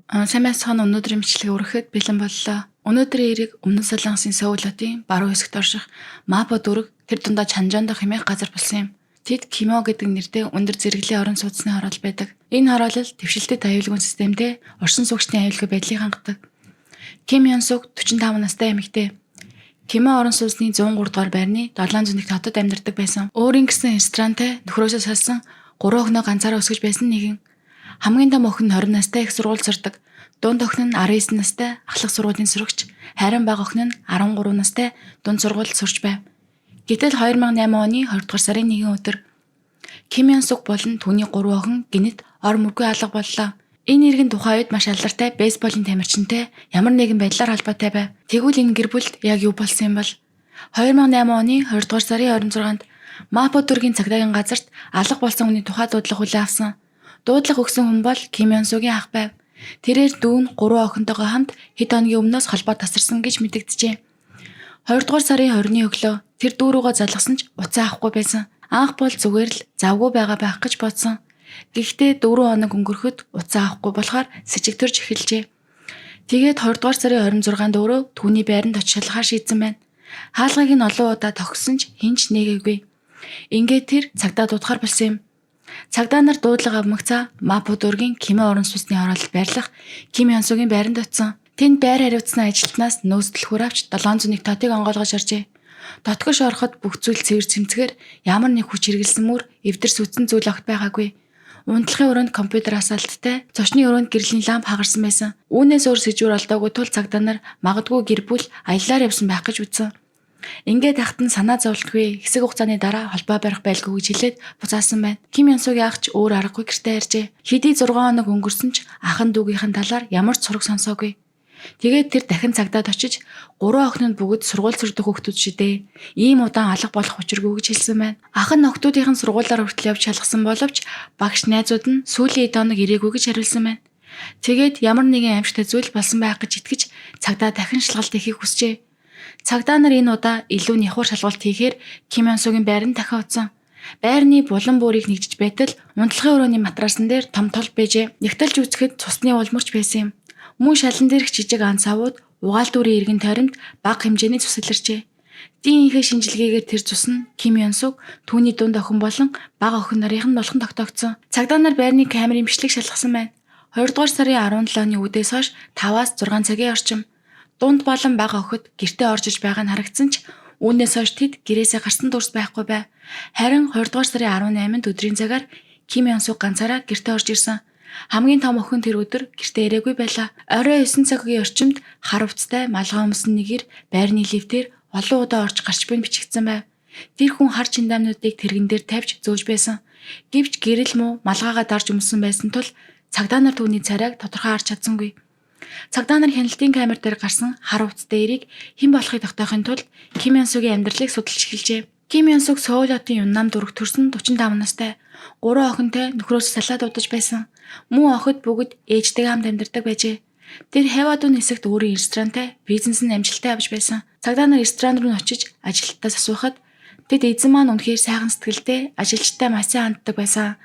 Сайн байцгаана, өнөөдрийн бичлэгийг өргөхөд бэлэн боллоо. Өнөөдрийн эрэг Өмнөд Солонгосын Сөүл хотын баруун хэсэгт орших Мапо дүүрэг, тэр дундаа Чанжондо хэмээх газар болсон юм. Тэд Кимо гэдэг нэртэй өндөр зэрэглэлийн орон сууцны хороолол байдаг. Энэ хороолол дэвшилтэт аюулгүй системтэй оршин суугчдын аюулгүй байдлыг хангадаг. Ким Ён Сук 45 настай эмэгтэй. Кимо орон сууцны 103 дугаар байрны 701 хотод амьдардаг байсан. Өөрийн гэсэн ресторантай, нөхрөөсөө салсан, гурван охиноо ганцаараа өсгөж байсан нэгэн. Хамгийн том охин нь 20 настай, их сургууль сурдаг. Дунд охин нь 19 настай, ахлах сургуулийн сурагч, харин бага охин нь 13 настай, дунд сургуульд сурч байв. Гэтэл 2008 оны 20 дугаар сарын нэгэн өдөр Ким Ён Сук болон түүний гурван охин гэнэт ор мөргүй алга боллоо. Энэ иргэн тухайн үед маш алдартай бейсболын тамирчинтай ямар нэгэн байдлаар холбоотой байв. Тэгвэл энэ гэр бүлд яг юу болсон юм бол? 2008 оны 20 дугаар сарын 26-нд Мапо дүүргийн цагдаагийн газарт алга болсон хүний тухай дуудлага хүлээн авсан. Дуудлага өгсөн хүн бол Ким Ён Сугийн ах байв. Тэрээр дүү нь гурван охинтойгоо хамт хэд хоногийн өмнөөс холбоо тасарсан гэж мэдэгджээ. 20 дугаар сарын 20-ны өглөө тэр дүү рүүгээ залгасан ч утсаа авахгүй байсан. Анх бол зүгээр л завгүй байгаа байх гэж бодсон. Гэхдээ 4 хоног өнгөрөхөд утсаа авахгүй болохоор сэжиг төрж эхэлжээ. Тэгээд 20 дугаар сарын 26-нд өөрөө түүний байранд очиж шалгахаар шийдсэн байна. Хаалгыг нь олон удаа тохисон ч хэн ч нээгээгүй. Ингээд тэр цагдаа дуудахаар болсон юм. Цагдаа нар дуудлага авмагцаа Мапо дүүргийн Кимэ орон сууцны хороололд байрлах Ким Ёнсугийн байранд очсон. Тэнд байр хариуцсан ажилтнаас нөөц түлхүүр авч 701 тотыг онгойлгож оржээ. Дотгош ороход бүх зүйл цэвэр цэмцгээр, ямар нэг хүч хэрэглэсэн мөр эвдэр сүтсэн зүйл огт байгаагүй. Унтлахын өрөөнд компьютер асаалттай, цочны өрөөнд гэрлийн ламп хагарсан байсан. Үүнээс өөр сэжүүр олдоогүй тул цагдаа нар магадгүй гэр бүл аяллаар явсан байх гэж үзсэн. Ингээд ахад нь санаа зовлтгүй, хэсэг хугацааны дараа холбоо барих байлгүй гэж хэлээд буцаасан байна. Ким Ёнсугийн ах ч өөр аргагүй гэртээ харжээ. Хэдий 6 хоног өнгөрсөн ч ахын дүүгийнх нь талаар ямар ч сураг сонсоогүй. Тэгээд тэр дахин цагдаад очиж, гурван охин нь бүгд сургууль сурдаг хүүхдүүд шидэ. Ийм удаан алга болох учиргүй гэж хэлсэн байна. Ах нь охидуудынх нь сургуулиар хүртэл явж шалгасан боловч багш, найзууд нь сүүлийн хэд хоног ирээгүй гэж хариулсан байна. Тэгээд ямар нэгэн аймшигтай зүйл болсон байх гэж итгэж цагдаа дахин шалгалт хийхийг хүсжээ. Цагдаа нар энэ удаа илүү няхуур шалгалт хийхээр Ким Ёнсугийн байранд дахин очсон. Байрны булан бүрийг нэгжиж байтал унтлахын өрөөний матрасан дээр том тол байжээ. Нягталж үзэхэд цусны улмөрч байсан юм. Мөн шалан дээрх жижиг ан савууд угаал дүүрийн эргэн тойронд бага хэмжээний цус илэрчээ. ДНХ шинжилгээгээр тэр цус нь Ким Ёнсуг, түүний дунд охин болон бага охин нарын нь болох нь тогтоогдсон. Цагдаа нар байрны камерын бичлэг шалгасан байна. 2 дугаар сарын 17-ны үдээс хойш 5-аас 6 цагийн орчим дунд болон бага охид гэртээ орж иж байгаа нь харагдсан ч үүнээс хойш тэд гэрээсээ гарсан дүрс байхгүй байв. Харин 20 дугаар сарын 18-нд өдрийн цагаар Ким Ёнсуг ганцаараа гэртээ орж ирсэн. Хамгийн том охин тэр өдөр гэртээ ирээгүй байлаа. Орой 9 цагийн орчимд хар хувцастай, малгай өмсөн нэг эр байрны лифтээр олон удаа орж гарч буй нь бичигдсэн байв. Тэр хүн хар чемодануудыг тэргэн дээр тавьж зөөж байсан. Гэвч гэрэл муу малгайгаа дарж өмсөн байсан тул цагдаа нар түүний царайг тодорхой харж чадсангүй. Цагдаа нар хяналтын камер дээр гарсан хар хувцастай эрийг хэн болохыг тогтоохын тулд Ким Ёнсугийн амьдралыг судалж эхэлжээ. Ким Ёнсуг Сөүл хотын Юннам дүүрэгт төрсөн 45 настай. Гурван охинтой, нөхрөөс салаад удаж байсан. Мөн охид бүгд ээжтэйгээ хамт амьдардаг байжээ. Тэр Хэвадун хэсэгт өөрийн ресторантай, бизнес нь амжилттай авч байсан. Цагдаа нар ресторан руу нь очиж ажилтдаас асуухад тэд эзэн маань үнэхээр сайхан сэтгэлтэй, ажилчтай маш сайн ханддаг байсан.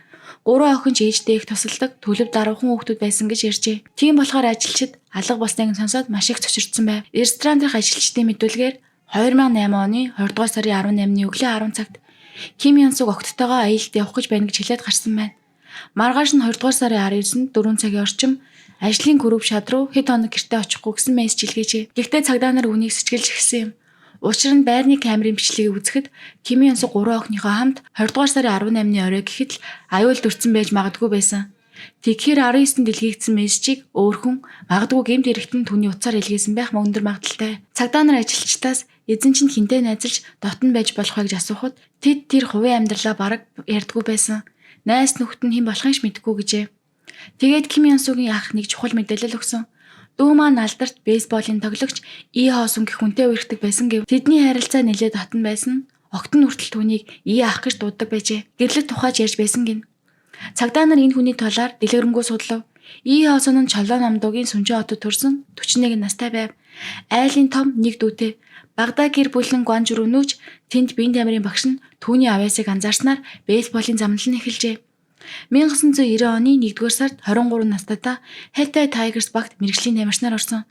Гурван охин ч ээжтэй их тусалдаг, төлөв даруухан хүүхдүүд байсан гэж ярьжээ. Тийм болохоор ажилчид алга болсныг нь сонсоод маш их цочирдсан байв. Ресторан дэх ажилчдын мэдүүлгээр 2008 оны 20 дугаар сарын 18-ны өглөө 10 цагт Ким Ёнсуг охидтойгоо аялалд явах гэж байна гэж хэлээд гарсан байна. Маргааш нь 20 дугаар сарын 19-нд 4 цагийн орчим ажлын group chat руу хэд хоног гэртээ очихгүй гэсэн мессеж илгээжээ. Гэхдээ цагдаа нар үүнийг сэжиглэж эхэлсэн юм. Учир нь байрны камерын бичлэгийг үзэхэд Ким Ёнсуг гурван охиныхоо хамт 20 дугаар сарын 18-ны орой гэхэд л аюулд өртсөн байж магадгүй байсан. Тэгэхээр 19-нд илгээгдсэн мессежийг өөр хүн, магадгүй гэмт хэрэгтэн түүний утсаар илгээсэн байх өндөр магадлалтай. Цагдаа нар ажилчдаас эзэн чинь хэнтэй найзалж дотно байж болох вэ гэж асуухад тэд тэр хувийн амьдралаа бараг ярьдаггүй байсан. Найз нөхөд нь хэн болохыг ч мэдэхгүй гэжээ. Тэгээд Ким Ёнсугийн ах нэг чухал мэдээлэл өгсөн. Дүү маань алдарт бейсболын тоглогч И Хосун гэх хүнтэй үерхдэг байсан гэв. Тэдний харилцаа нэлээд дотно байсан. Охид нь хүртэл түүнийг И ах гэж дууддаг байжээ. Гэрлэлт тухайж ярьж байсан гэнэ. Цагдаа нар энэ хүний талаар дэлгэрэнгүй судлав. И Хосун нь Чолоо намдуугийн Сүнжин хотод төрсөн, 41 настай байв. Айлын том нэг дүүтэй. Багада гэр бүл нь Гуанжу руу нүүж тэнд биеийн тамирын багш нь түүний авьяасыг анзаарснаар бейсболын замнал нь эхэлжээ. 1990 оны 1-р сард 23 настайдаа Hetai Tigers багт мэргэжлийн тамирчнаар орсон.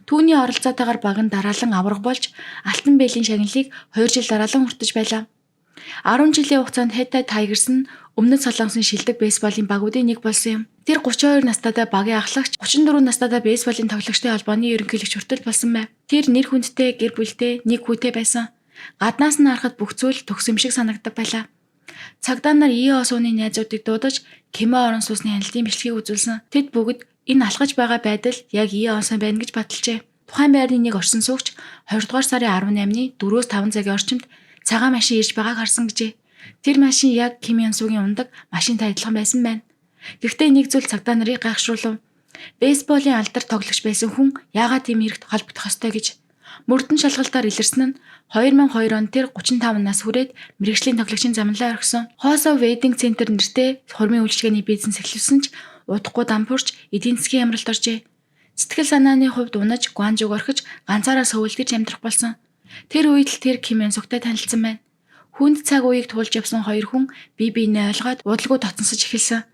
Түүний оролцоотойгоор баг нь дараалан аварга болж Алтан бээлийн шагналыг 2 жил дараалан хүртэж байлаа. 10 жилийн хугацаанд Hetai Tigers нь Өмнөд Солонгосын шилдэг бейсболын багуудын нэг болсон юм. Тэр 32 настайдаа багийн ахлагч, 34 настайдаа бейсболын тоглогчдын холбооны ерөнхийлөгч хүртэл болсон байв. Тэр нэр хүндтэй, гэр бүлтэй, нэг хүүтэй байсан. Гаднаас нь харахад бүх зүйл төгс юм шиг санагддаг байлаа. Цагдаа нар Е Осууны найзуудыг дуудаж Кимо орон сууцны хяналтын бичлэгийг үзүүлсэн. Тэд бүгд энэ алхаж байгаа байдал яг Е Осон байна гэж баталжээ. Тухайн байрны нэг орсон суугч 20 дугаар сарын 18-ны 4-5 цагийн орчимд цагаан машин ирж байгааг харсан гэжээ. Тэр машин яг Ким Ён Сугийн унадаг машинтай адилхан байсан байна. Гэхдээ нэг зүйл цагдаа нарыг гайхшруулв. Бейсболын алдар тоглогч байсан хүн яагаад тийм хэрэгт холбогдох ёстой гэж. Мөрдөн шалгалтаар илэрсэн нь 2002 онд тэр 35 нас хүрээд мэргэжлийн тоглогчийн замналаа орхисон. Хосо Wedding Center нэртэй хурмын үйлчилгээний бизнес эхлүүлсэн ч удахгүй дампуурч эдийн засгийн хямралд оржээ. Сэтгэл санааны хувьд унаж Гуанжуг орхиж ганцаараа Сөүлд ирж амьдрах болсон. Тэр үед л тэр Ким Ён Сугтай танилцсан байна. Хүнд цаг үеийг туулж явсан хоёр хүн бие биенээ ойлгоод удалгүй дотносож эхэлсэн.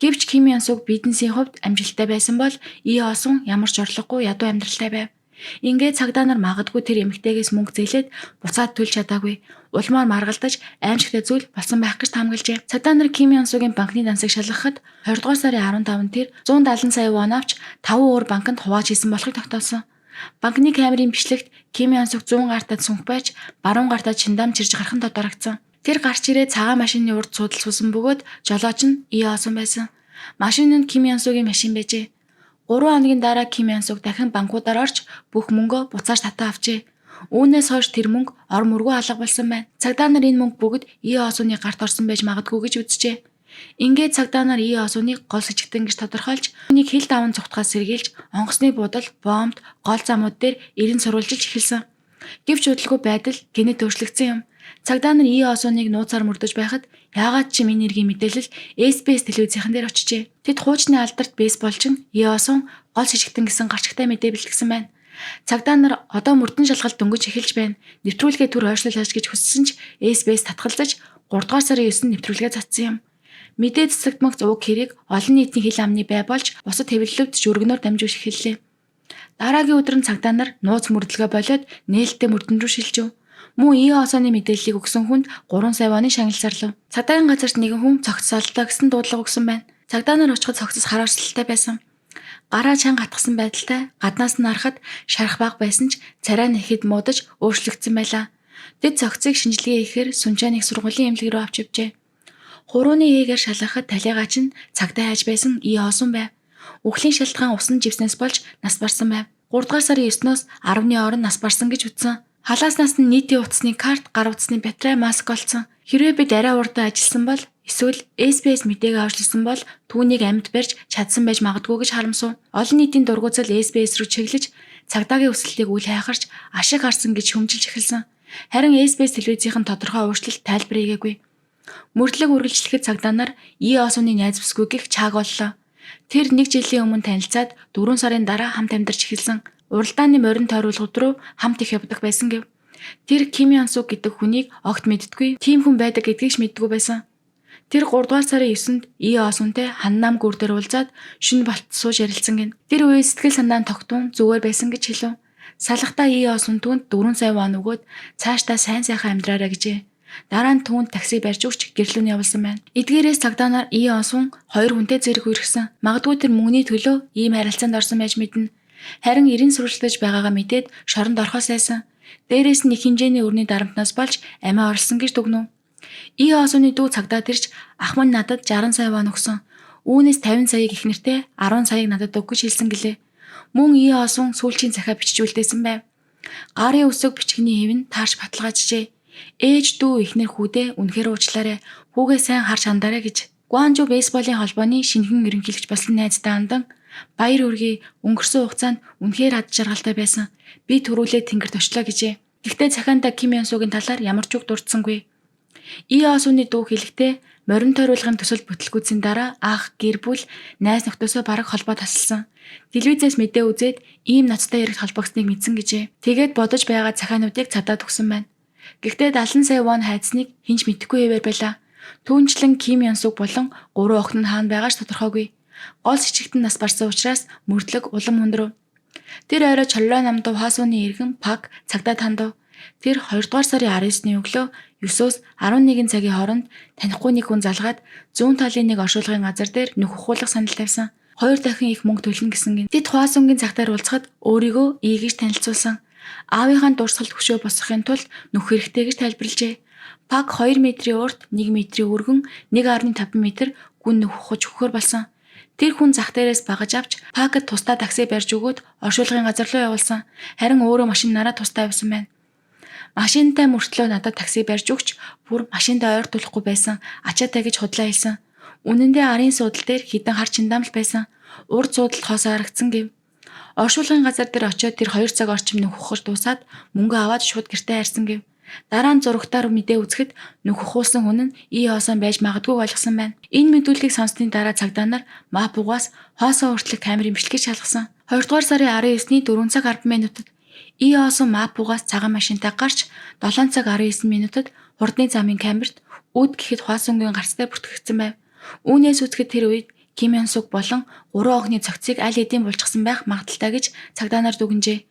Гэвч Ким Ён Суг бизнесийн хувьд амжилттай байсан бол И Осон ямар ч орлогогүй ядуу амьдралтай байв. Ингээд цагдаа нар магадгүй тэр эмэгтэйгээс мөнгө зээлээд буцаад төлж чадаагүй. Улмаар маргалдаж аимшигтай зүйл болсон байх гэж таамаглажээ. Цагдаа нар Ким Ён Сугийн банкны дансыг шалгахад 20 дугаар сарын 15-нд тэр 170 сая вон авч 5 өөр банкнд хувааж хийсэн болохыг тогтоосон. Банкны камерын бичлэгт Ким Ён Суг зүүн гартаа цүнх байж, баруун гартаа чиндам чирж гарах нь тодорхогдсон. Тэр гарч ирээд цагаан машины урд суудал суусан бөгөөд жолооч нь И Осон байсан. Машин нь Ким Ён Сугийн машин байжээ. 3 хоногийн дараа Ким Ён Суг дахин банкудаар орж бүх мөнгөө буцааж татан авчээ. Үүнээс хойш тэр мөнгө ор мөргөө алга болсон байна. Цагдаа нар энэ мөнгө бүгд И Осуны гарт орсон байж магадгүй гэж үзжээ. Ингээд цагдаа нар И Осуныг гол сэжигтэн гэж тодорхойлж, үүнийг хил даван цугтахаас сэргийлж, онгоцны буудал, бомбд, гол замууд дээр эрен сурвалжилж эхэлсэн. Гэвч удалгүй байдал гэнэт өөрчлөгдсөн юм. Цагдаа нар И Осуныг нууцаар мөрдөж байхад яагаад ч юм энэ эргийн мэдээлэл SBS телевизийнхэн дээр очижээ. Тэд хуучны алдарт бейсболчин И Осун гол сэжигтэн гэсэн гарчигтай мэдээ бэлтгэсэн байна. Цагдаа нар одоо мөрдөн шалгалт дөнгөж эхэлж байна. Нэвтрүүлгээ түр хойшлуулаач гэж хүссэн ч SBS татгалзаж 3 дугаар сарын 9-нд нэвтрүүлгээ цацсан юм. Мэдээ цэцэгдмэгц уг хэрийг олон нийтийн хил амны бай болж бусад хэвлэлүүд ч өргөнөөр дамжуулж эхэллээ. Дараагийн өдөр нь цагдаа нар нууц мөрдлөгөө болиод нээлттэй мөрдөн рүү шилжив. Мөн И Осоны мэдээллийг өгсөн хүнд 3 сая воны шагнал зарлав. Цагдаагийн газарт нэгэн хүн цогц олдоо гэсэн дуудлага өгсөн байна. Цагдаа нар очиход цогцос хар орсолтой байсан. Гараа чанга атгсан байдалтай гаднаас нь харахад шарах баг байсан ч царай нь ихэд муудаж өөрчлөгдсөн байлаа. Тэд цогцыг шинжилгээ хийхээр Сунчан их сургуулийн эмнэлэг рүү авч явжээ. Хурууны ээгээр шалгахад талигач нь цагдаа хайж байсан И Осон байв. Үхлийн шалтгаан усан живснээс болж нас барсан байв. 3 дугаар сарын 9-ноос 10-ны хооронд нас барсан гэж үзсэн. Халааснаас нь нийтийн утасны карт, гар утасны батарей, маск олдсон. Хэрвээ бид арай урдан ажилласан бол эсвэл SBS мэдээг хойшлуулсан бол түүнийг амьд барьж чадсан байж магадгүй гэж харамсав. Олон нийтийн дургуйцал SBS рүү чиглэж цагдаагийн өсөлтийг үл хайхарч ашиг харсан гэж шүмжилж эхэлсэн. Харин SBS телевизийнхэн тодорхой уучлалт тайлбар хийгээгүй. Мөрдлөг үргэлжлэхэд цагдаа нар И Осуны найз бүсгүй гэх чааг оллоо. Тэр нэг жилийн өмнө танилцаад 4 сарын дараа хамт амьдарч эхэлсэн. Уралдааны морин тойруулгууд руу хамт их явдаг байсан гэв. Тэр Ким Ян Суг гэдэг хүнийг огт мэддэггүй, тийм хүн байдаг гэдгийг ч мэддэггүй байсан. Тэр 3 дугаар сарын 9-нд И Осунтай Ханнам гүр дээр уулзаад шөнө болт сууж ярилцсан гин. Тэр үе сэтгэл санаа нь тогтун зүгээр байсан гэж хэлв. Салхтаа И Осун түүнд 4 сая вон өгөөд цаашдаа сайн сайхан амьдраарай гэжээ. Дараа нь түүнд такси барьж өгч гэрлүү нь явуулсан байна. Эдгээрээс цагдаа нар И Осун хоёр хүнтэй зэрэг үерхсэн. Магадгүй тэр мөнгөний төлөө ийм харилцаанд орсон байж мэднэ. Харин эрийн сурвалжлаж байгаагаа мэдээд шоронд орохоос айсан. Дээрээс нь их хэмжээний өрний дарамтнаас болж амиа орлсон гэж дүгнэв. И Осуны дүү цагдаад ирж ах минь надад 60 сая вон өгсөн. Үүнээс 50 саяыг их нэртэй 10 саяыг надад өг гэж хэлсэн гэлээ. Мөн И Осун сүүлчийн захиа бичиж үлдээсэн байв. Гарын үсэг бичгний хэв нь таарч баталгаажжээ. Ээж дүү эхнэр хүүдээ үнэхээр уучлаарай. Хүүгээ сайн харж хандаарай гэж. Гуанжу бейсболын холбооны шинэхэн ерөнхийлөгч болсон найздаа хандан баяр хүргэе. Өнгөрсөн хугацаанд үнэхээр ад жаргалтай байсан. Би түрүүлээ тэнгэрт очлоо гэжээ. Гэхдээ цахиандаа Ким Ян Сугийн талаар ямар ч үг дурдсангүй. И Осуны дүү хэлэхдээ морин тойруулгын төсөл бүтлгүүцийн дараа ах, гэр бүл, найз нөхдөсөө бараг холбоо тасалсан. Телевизээс мэдээ үзээд ийм ноцтой хэрэгт холбогдсныг мэдсэн гэжээ. Тэгээд бодож байгаа захиануудыг цадаад өгсөн байна. Гэхдээ 70 сая вон хайцсныг хэн ч мэдэхгүй хэвээр байлаа. Түүнчлэн Ким Янсуг болон 3 охин нь хаана байгааг ч тодорхойгүй. Гол сэжигтэн нас барсан учраас мөрдлөг улам хүндрв. Тэр орой Чоллой намдуу Хвасуны иргэн Пак цагдаад хандав. Тэр 2 дугаар сарын 19-ний өглөө 9-өөс 11 цагийн хооронд танихгүй нэг хүн залгаад зүүн талын нэг оршуулгын газар дээр нүх ухуулах санал тавьсан. 2 дахин их мөнгө төлнө гэсэн гин. Тэд Хвасунгийн цагтаар уулзахад өөрийгөө ий гэж танилцуулсан. Аавынхаа дурсгалд хөшөө босгохын тулд нүх хэрэгтэй гэж тайлбарлажээ. Пак 2 метрийн урт, 1 метрийн өргөн, 1.5 метр гүн нүх ухаж өгөхөр болсон. Тэр хүн зах дээрээс багаж авч Пакад тусдаа такси барьж өгөөд оршуулгын газар руу явуулсан. Харин өөрөө машинаараа тусдаа явсан байна. Машинтай мөртлөө надад такси барьж өгч бүр машиндаа ойр тулахгүй байсан. Ачаатай гэж худлаа хэлсэн. Үнэн дээр арын суудал дээр хідэн хар чиндаам л байсан. Урд суудалд хоосоо харагдсан гэв. Оршуулгын газар дээр очиод тэр 2 цаг орчим нүх ухаж дуусаад мөнгө аваад шууд гэртээ харсан гэв. Дараа нь зурагтаар мэдээ үзэхэд нүх ухуулсан хүн нь И Хоосон байж магадгүйг ойлгосон байна. Энэ мэдүүлгийг сонссны дараа цагдаа нар Мапугаас Хоосон хүртэлх камерын бичлэгийг шалгасан. 2 дугаар сарын 19-ний 4 цаг 10 минутад И Хоосон Мапугаас цагаан машинтай гарч 7 цаг 19 минутад хурдны замын камерт үд гэхэд Хвасунгийн гарцтай бүртгэгдсэн байв. Үүнээс үзэхэд тэр үед Ким Ян Суг болон 3 охины цогцыг аль хэдийн булчсан байх магадaltaй гэж цагдаа нар дүгнжээ.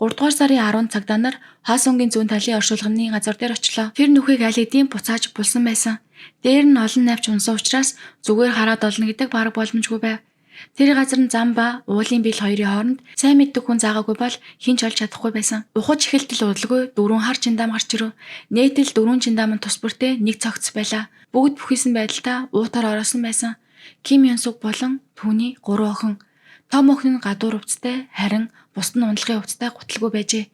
3 дугаар сарын 10 цагдаа нар Хвасунгийн зүүн талын оршуулгын газар дээр очлоо. Тэр нүхийг аль хэдийн буцааж булсан байсан. Дээр нь олон навч унсан учраас зүгээр хараад олно гэдэг бараг боломжгүй байв. Тэр газар нь зам ба уулын бил хоёрын хооронд сайн мэддэг хүн заагаагүй бол хэн ч олж чадахгүй байсан. Ухаж эхэлтэл удалгүй 4 хар чиндаам гарч ирэв. Нийтэл 4 чиндаам нь тус бүртээ нэг цогц байлаа. Бүгд бүхийсэн байдалтай уутаар ороосон байсан. Ким Янсуг болон түүний 3 охин. Том охин нь гадуур увцтай, харин бусд нь унтлагын увцтай гуталгүй байжээ.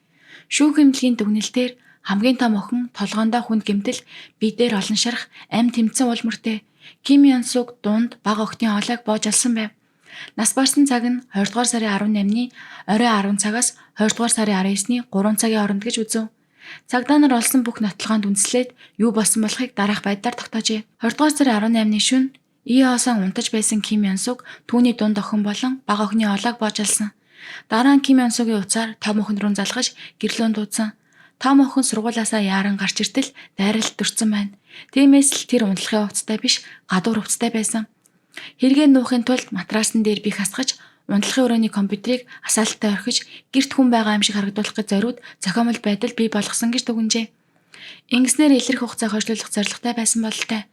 Шүүх эмнэлгийн дүгнэлтээр хамгийн том охин толгоондоо хүнд гэмтэл, бие дээр олон шарх, амь тэмцэн улмөртэй. Ким Янсуг дунд бага охидын хоолойг боож алсан байв. Нас барсан цаг нь 2 дугаар сарын 18-ны орой 10 цагаас 2 дугаар сарын 19-ний 3 цагийн хооронд гэж үзв. Цагдаа нар олсон бүх нотолгоонд үндэслээд юу болсон болохыг дараах байдлаар тогтоожээ. 2 дугаар сарын 18-ны шөнө И Хоосон унтаж байсан Ким Янсуг түүний дунд охин болон бага охины хоолойг боож алсан. Дараа нь Ким Янсугийн утсаар том охин руу залгаж гэрлүүн дуудсан. Том охин сургуулиасаа яаран гарч иртэл дайралт төрсөн байна. Тиймээс л тэр унтлахын хувцастай биш гадуур хувцастай байсан. Хэрэгээ нуухын тулд матрасн дээр бих хасгаж унтлахын өрөөний компьютерийг асаалттай орхиж гэрт хүн байгаа юм шиг харагдуулах гэж зориуд зохиомол байдал бий болгосон гэж дүгнжээ. Ингэснээр илрэх хугацааг хойшлуулах зорилготой байсан бололтой.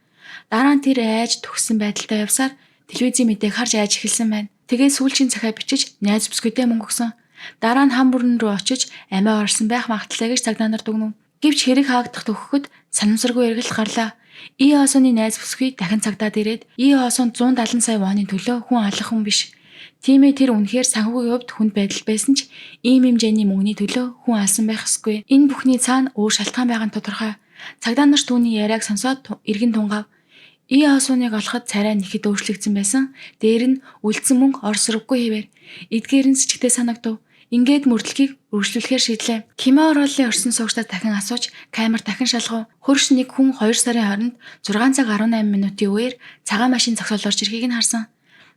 Дараа нь тэр айж төгссөн байдалтай явсаар телевизийн мэдээг харж айж эхэлсэн байна. Тэгээ сүүлчийн захиа бичиж найз бүсгүйдээ мөнгө өгсөн. Дараа нь хан бүрэн рүү очиж амиа орсон байх магадaltaй гэж цагдаа нар дүгнэв. Гэвч хэрэг хаагдах төгөхөд санамсаргүй эргэлт гарлаа. И Хосоны найз бүсгүй дахин цагдаад ирээд И Хосон 170 сая воны төлөө хүн алах хүн биш. Тийм ээ тэр үнэхээр санхүүгийн хувьд хүнд байдал байсан ч ийм хэмжээний мөнгөний төлөө хүн алсан байх ёсгүй. Энэ бүхний цаана өөр шалтгаан байгаа нь тодорхой. Цагдаа нар түүний яриаг сонсоод эргэн тунгаав. И Хосуныг олоход царай нэхэд өөрчлөгдсөн байсан. Дээр нь үлдсэн мөнгө орсроггүй хэвээр. Эдгээр нь сэжигтэй санагдав. Ингээд мөрдлөгийг үргэлжлүүлэхээр шийдлээ. Кимэ орооллын орсон суугчдад дахин асууж, камер дахин шалгав. Хөрш нэг хүн 2 сарын 20-нд 6 цаг 18 минутын үеэр цагаан машин зогсоол орж ирэхийг нь харсан.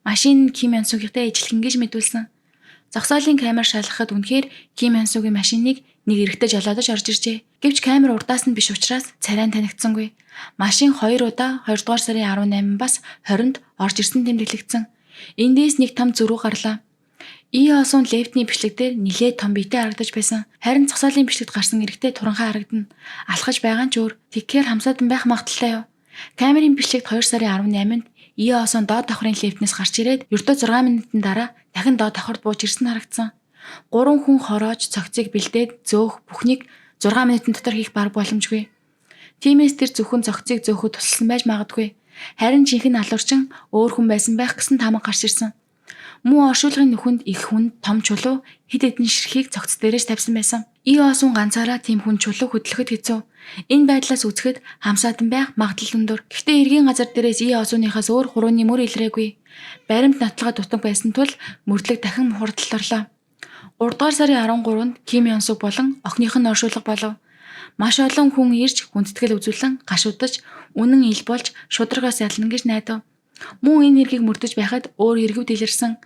Машин нь Ким Янсугийнхтай ижилхэн гэж мэдүүлсэн. Зогсоолын камер шалгахад үнэхээр Ким Янсугийн машиныг нэг эрэгтэй жолоодож орж иржээ. Гэвч камер урдаас нь биш учраас царай нь танигдсангүй. Машин 2 удаа 2 дугаар сарын 18 бас 20-нд орж ирсэн тэмдэглэгдсэн. Эндээс нэг том зөрүү гарлаа. И Хосун лефтний бичлэг дээр нилээд том биетэй харагдаж байсан. Харин зогсоолын бичлэгт гарсан эрэгтэй туранхай харагдана. Алхаж байгаа нь ч өөр. Тэгэхээр хамсаадан байх магадaltaй юу? Камерын бичлэгт 2 сарын 18-нд И Хосон доод давхрын лефтнээс гарч ирээд ердөө 6 минутын дараа дахин доод давхарт бууж ирсэн харагдсан. 3 хүн хороож цогцыг бэлдээд зөөх бүхнийг 6 минутын дотор хийх бараг боломжгүй. Тиймээс тэр зөвхөн цогцыг зөөхөд тусалсан байж магадгүй. Харин жинхэнэ алуурчин өөр хүн байсан байх гэсэн таамаг гарч ирсэн. Мөн оршуулгын нүхэнд их хүн том чулуу хэд хэдэн ширхийг цогц дээрээс тавьсан байсан. И Хосун ганцаараа тийм хүн чулуу хөдлөхөд хэцүү. Энэ байдлаас үзэхэд хамсаадан байх магадлал өндөр. Гэхдээ эргийн газар дээрээс И Хосуныхаас өөр хурууны мөр илрээгүй. Баримт нотлогоо дутаг байсан тул мөрдлөг дахин хурдалд орлоо. 3 дугаар сарын 13-нд Ким Ёнсуг болон охиных нь оршуулга болов. Маш олон хүн ирж хүндэтгэл үзүүлэн гашуудаж үнэн ил болж шударгаас ялна гэж найдав. Мөн энэ хэргийг мөрдөж байхад өөр хэрэгүүд илэрсэн.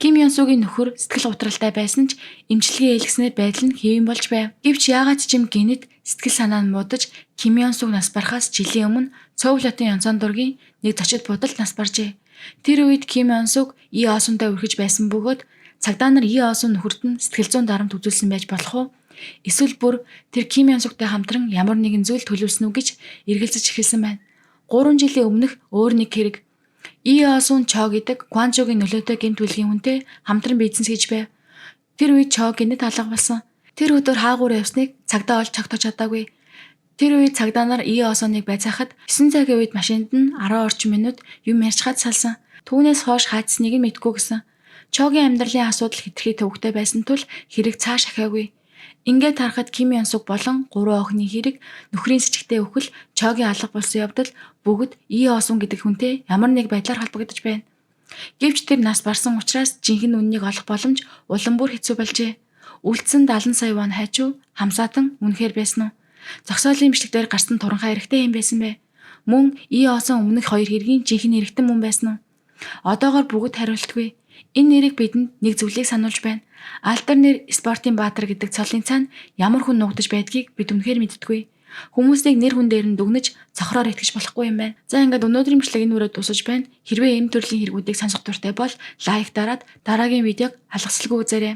Ким Ёнсугийн нөхөр сэтгэл гутралтай байсан ч эмчилгээ хийлгэснээр байдал нь хэвэн болж байв. Гэвч яагаад ч юм гэнэт сэтгэл санаа нь муудаж Ким Ёнсуг нас барахаас жилийн өмнө Цоул хотын Ёнсон дургийн нэг зочид буудалд нас баржээ. Тэр үед Ким Ёнсуг И Осунтай үерхэж байсан бөгөөд цагдаа нар И Осун нөхөрт нь сэтгэл зүйн дарамт үзүүлсэн байж болох уу? Эсвэл бүр тэр Ким Ёнсугтай хамтран ямар нэгэн зүйл төлөвлөсөн үү гэж эргэлзэж эхэлсэн байна. 3 жилийн өмнөх өөр нэг хэрэг. И Осун Чо гэдэг Кванжугийн нөлөөтэй гэмт хүлгийн хүнтэй хамтран бизнес хийж байв. Тэр үед Чо гэнэт алга болсон. Тэр өдөр хаагуур явсныг цагдаа олж тогтоож чадаагүй. Тэр үед цагдаа нар И Осуныг байцаахад 9 цагийн үед машинд нь 10 орчим минут юм ярьчхаад салсан. Түүнээс хойш хаагдсныг нь мэдэхгүй гэсэн. Чогийн амьдралын асуудал хэтэрхий төвөгтэй байсан тул хэрэг цааш ахиагүй. Ингээд харахад Ким Ёнсуг болон гурван охины хэрэг, нөхрийн с ิจгтэй үхэл, Чогийн алга болсон явдал бүгд И Осун гэдэг хүнтэй ямар нэг байдлаар холбогдож байна. Гэвч тэр нас барсан учраас жинхэнэ үнэнийг олох боломж улам бүр хэцүү болжээ. Үлдсэн 70 сая вон хайчуу хамсаатан үнэхээр байсан уу? Зогсоолын бичлэг дээр гарсан туранхай эрэгтэй юм байсан бэ? Мөн И Осон өмнөх хоёр хэргийн жинхэнэ эрэгтэн мөн байсан уу? Одоогор бүгд хариултгүй. Энэ нэрийг бидэнд нэг зүйлийг сануулж байна. Алдар нэр спортын баатар гэдэг цолын цаана ямар хүн нуугдаж байдгийг бид үнэхээр мэддэггүй. Хүмүүсийг нэр хүн дээр нь дүгнэж цохроор итгэж болохгүй юм байна. За, ингээд өнөөдрийн бичлэг энэ хүрээд дуусаж байна. Хэрвээ ийм төрлийн хэрэгүүдийг сонсох дуртай бол лайк дараад дараагийн видеог алгасалгүй үзээрэй.